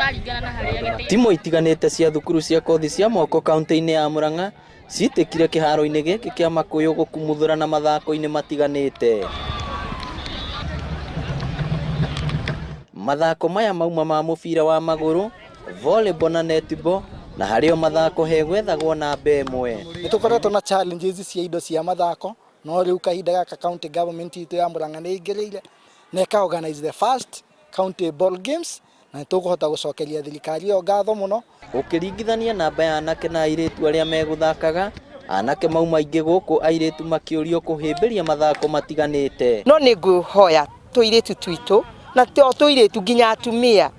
Kũraringana na harĩa gĩtĩ. Timũ itiganĩte cia thukuru cia kothi cia moko kaunti-inĩ ya Murang'a ciitĩkire kĩharo-inĩ gĩkĩ kĩa Makũyũ gũkumuthũrana mathako-inĩ matiganĩte. Mathako maya mauma ma mũbira wa magũrũ, volleyball na netball na harĩ o mathako hegwethagwo namba ĩmwe. Nĩ tũkoretwo na challenges cia indo cia mathako no rĩu kahinda gaka county government itũ ya Murang'a nĩ ĩingĩrĩire na ĩka organize the first county ball games na nĩ tũkũhota gũcokeria thirikari ĩyo ngatho mũno. Ũkĩringithania namba ya anake na airĩtu arĩa megũthakaga, anake mauma aingĩ gũkũ airĩtu makĩũrio kũhĩmbĩria mathako matiganĩte. No nĩ ngũhoya tũirĩtu twitũ na to tũirĩtu nginya atumia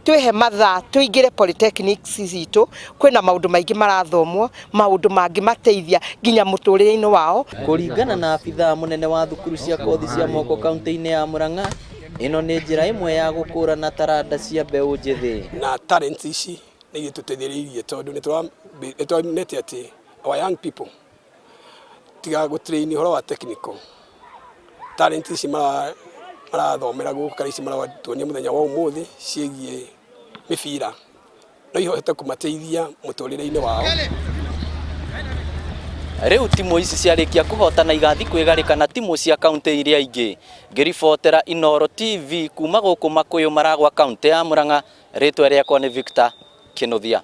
twĩhe mathaa tũingĩre polytechnics citũ kwĩna maũndũ maingĩ marathomwo maũndũ mangĩmateithia nginya mũtũrĩre-inĩ wao. Kũringana na abithaa mũnene wa thukuru cia kothi cia moko kaunti-inĩ ya Murang'a, ĩno nĩ njĩra ĩmwe ya gũkũrana taranda cia mbeũ njĩthĩ. Na talents ici nĩ itũteithĩrĩirie tondũ nĩ tũronete atĩ our young people tiga gũ train ũhoro wa technical talent ici marathomera gũkũ kana ici maratuonia mũthenya wa ũmũthĩ ciĩgiĩ mĩbira no ihote kũmateithia mũtũrĩre-inĩ wao. Rĩu timũ ici ciarĩkia kũhotana igathiĩ kwĩgarĩka na timũ cia kaunti iria ingĩ. Ngĩribotera Inooro TV kuma gũkũ Makũyũ Maragwa kaunti ya Murang'a, rĩtwa rĩakwa nĩ Victor Kĩnuthia.